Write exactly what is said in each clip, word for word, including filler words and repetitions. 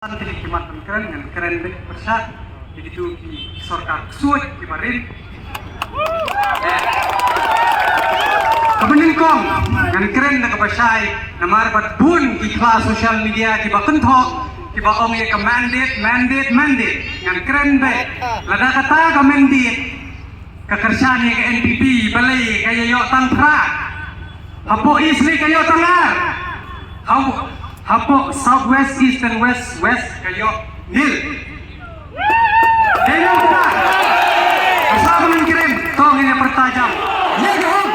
Tang tylli ki mat ban kren, ngan kren beit pyrshah ïa kito ki sorkar ksuid kiba rit. Kaba nyngkong, ngan kren da kaba shai, namar bad bun ki khla social media kiba kynthoh, kiba ong ïa ka mandate, mandate, mandate. Ngan kren beit, lada kata ka mandate ka kyrshan ïa ka N P P, balei ka ïa ïoh tang phra? Hapoh East Lake ka ïoh tang ar. Hapoh, hapoh South West, East and West, West ka ïoh nil. Dei nang kita. Asa ba ngan kren, to ngin ïa pyrta jam. Ïa ka hok.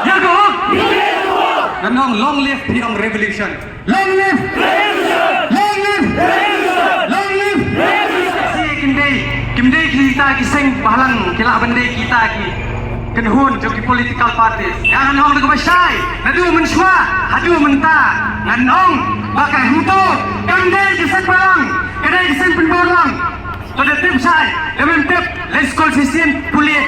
Ïa ka hok. Ngan ong long live freedom revolution. Long live! Long live! Long live! Kim dei, kim dei kita ki seng bhalang, ki lah ban dei kita ki kynhun jong ki political parties. Ngan ong da kaba shai, naduh mynshuwa haduh mynta, ngan ong ba ka HITO kam dei ki seng bhalang, ka dei ki seng pynbor lang. To da tip shai, da mem tip, leit skul shisien, pule.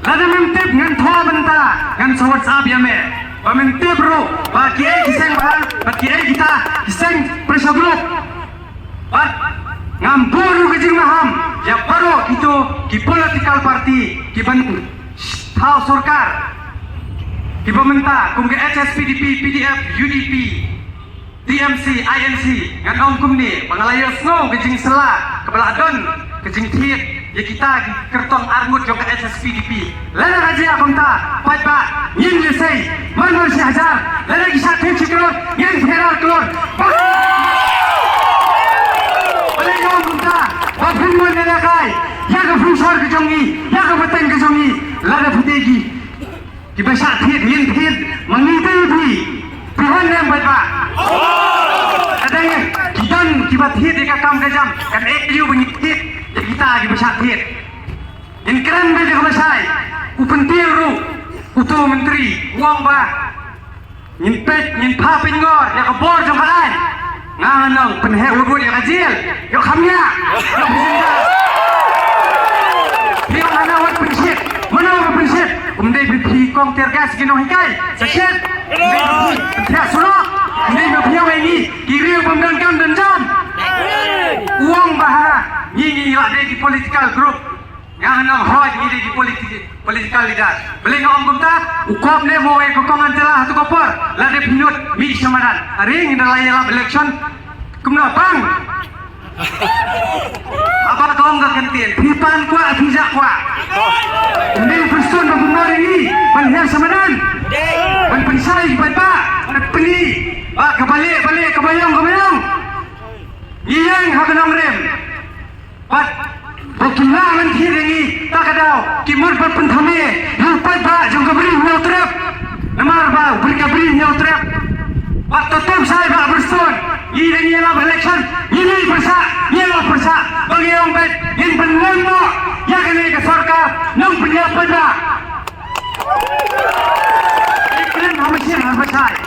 Lada mem tip ngan thoh bynta, ngan sa WhatsApp ïa me. Ba mem tip ruh ba kiei ki seng bhalang, ba kiei kita ki seng pressure group. Bad ngam buh ruh ka jingmaham ïa baroh kito ki political party kiban thaw sorkar, kiba mynta kum ka H S P D P, P D F, U D P, T M C, I N C, ngan ong kumne, ba nga la ïohsngew ka jingsylla kaba la don ka jingthied ïa kita ki kyrtong arngut jong ka H S P D P. Lada ka jia kumta, paidbah, ngin ïa sei man man shi hajar, lada ki shah thied shi klur, ngin thied ar klur. Balei nga ong kumta? Ba phin mon ïalehkai ïa ka future ka jong ngi, ïa ka pateng ka jong ngi. Lada phi dei ki kiba shah thied, ngin thied ma ngi te phi. Phi hon ne em paidbah? Ka dei ki don kiba thied ïa ka kam ka jam, kan eh aïu ba ngin thied ïa kita kiba shah thied? Ngin kren beit ïa kaba shai. U Pyntieng ruh, uto u myntri u ong ba ngin peit, ngin phah pynngor ïa ka bor jong ka aiñ. Nga ngan ong, pynheh wut wut ïa ka jel. Ïoh kham ïa. Ïoh pynshit. Phi ong hana wat pynshit. Mano ba pynshit? Ym dei ba phi kong tear gas ki nonghikai. Sa shit. Ym dei ba phi pyntheh surok. Ym dei ba phi ong ïa ngi ki riew bym don kam don jam. U ong ba hana ngi ngi la dei ki political group. Nga ngan ong hooid ngi dei ki politi-, political leader. Balei nga ong kumta? U Kop ne mo e ko kong Angela ha tu ka por. Lada phi nud mih sha madan. Are ngi da la ïalap election. Kumno pang? Haba ka ong ka kyntien, phi pan kwah, phi jah kwah. Ym dei u Prestone ba kumno ïa ngi ban hiar sha madan. Ban pynshai ki paidbah, ban pyni ba kaba leh ba leh, kaba ïong kaba ïong. Ngi ïeng ha ka nongrim. Bad ba kim lah ban thied ïa ngi, ta ka daw ki mut ban pynthame ïa u paidbah jong ka Bri Hynñiewtrep. Namar ba u Bri, ka Bri Hynñiewtrep. Bad to tip shai Bah Prestone, ngi dang ïalap election, ngi mih pyrshah, ngi ïalap pyrshah, ba ngi ong beit ngin pynlong noh ïa kane ka sorkar nongpynïap paidbah. Ngi kren ha machine ha machine.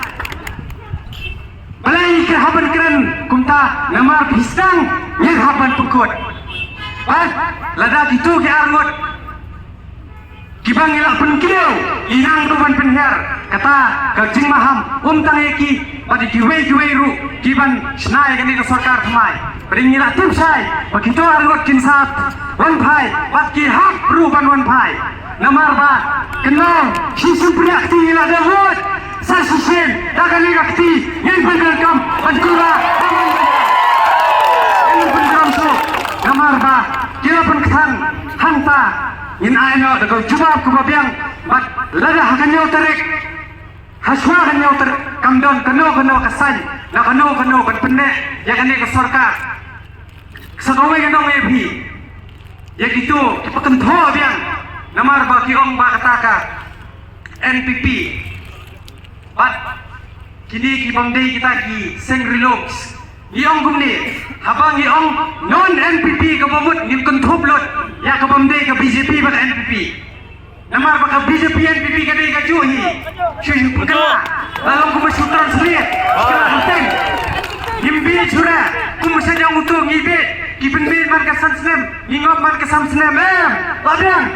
Balei ngi hap ban kren kumta? Namar phi sdang ngin hap ban pynkut. Bad lada kito ki arngut kiba ngi la pynkiew, ngi nang ruh ban pynhiar. Kata ka jingmaham ym tang ïa ki, bad ïa kiwei kiwei ruh kiban shna ïa kane ka sorkar thymmai. Bad ngi la tip shai ba kito arngut kin sa wan phai, bad ki hap ruh ban wan phai. Namar ba kynmaw, shi shympriah kti ngi la dep vote. Sa shisien da kane ka kti ngin pyndonkam ban kura. Ngin pyndonkam shuh. Namar ba ki la pynkthang hangta, ngin ai noh da ka jubab kaba biang. Bad lada ha ka hynñiew tarik, ha shuwa ka hynñiew tarik, kam don kano kano ka sign na kano kano ban pynneh ïa kane ka sorkar. Sa kawei ngan ong ïa phi, ïa kito kiba kynthoh biang, namar ba ki ong ba kata ka N P P. Bad kine ki bym dei kita ki seng ri lum. Ngi ong kumne, haba ngi ong non N P P kaba mut, ngin kynthup lut ïa ka bym dei ka B J P bad ka N P P. Namar ba ka B J P N P P ka dei kajuh hi. Shu shu pynkylla. La long kumba shu translate. Kynla kyrteng. Ngim bieit shuh re. Kumba sha jong uto ngi bieit. Ki pynbieit man ka san snem, ngi ngop man ka san snem. Em. La biang.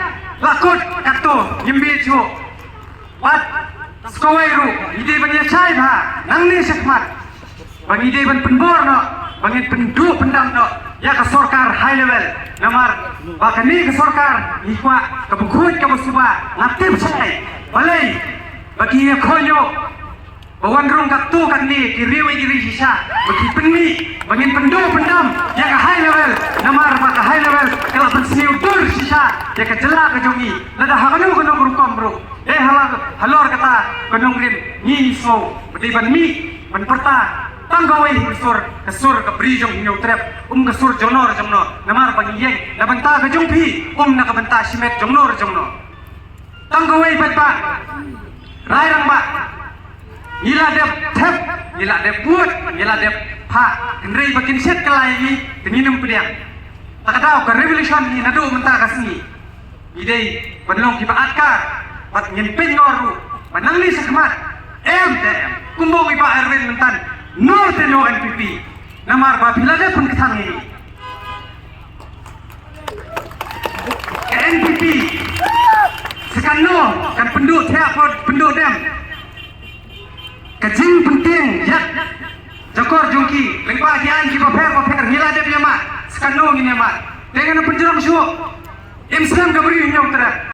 La kut. Kato. Ngim bieit shuh. Bad Sa kawei ruh, ngi dei ban ïa shai bha nangne shakhmat ba ngi dei ban pynbor noh, ba ngin pynduh pyndam noh ïa ka sorkar high level. Namar ba kane ka sorkar ngi kwah kaba khuid kaba suba. Nga tip shai balei ba ki ïa khot ïoh ba wan rung katto katne ki riew ki ri shisha ba ki pynmih ba ngin pynduh pyndam ïa ka high level. Namar ba ka high level ka la pynsniew dur shisha ïa ka jylla ka jong ngi. Lada ha kano kano ka rukom ruh, eh, halor, halor kata ka nongrim ngi sngew ba dei ban mih ban pyrta tang kawei ka sur, ka sur ka Bri jong Hynñiewtrep, um ka sur jong no jong no. Namar ba ngi ïeng na bynta ka jong phi, um na ka bynta shimet jong no jong no. Tang kawei pat ba Rai Rangbah, ngi la dep thep, ngi la dep bud, ngi la dep phah, hynrei ba kin shet kylla ïa ngi te ngin ym pdiang. Ta ka daw ka revolution ngi naduh mynta ka sngi. Ngi dei ban long kiba atkar bad ngin pynlong ruh ba nangne shakhmat em te em, kumba ong i Bah Erwin mynta, no te no N P P. Namar ba phi la dep pynkthang ïa ngi. Ka N P P sa kan no kan pynduh thiah, pynduh dem. Ka jingpyntieng ïa ka jakor jong ki lyngba ki aiñ kiba pher ba pher ngi la dep ïa mad, sa kan no ngin ïa mad. Te ngan pynjrong shuh. Im slem ka Bri Hynñiewtrep.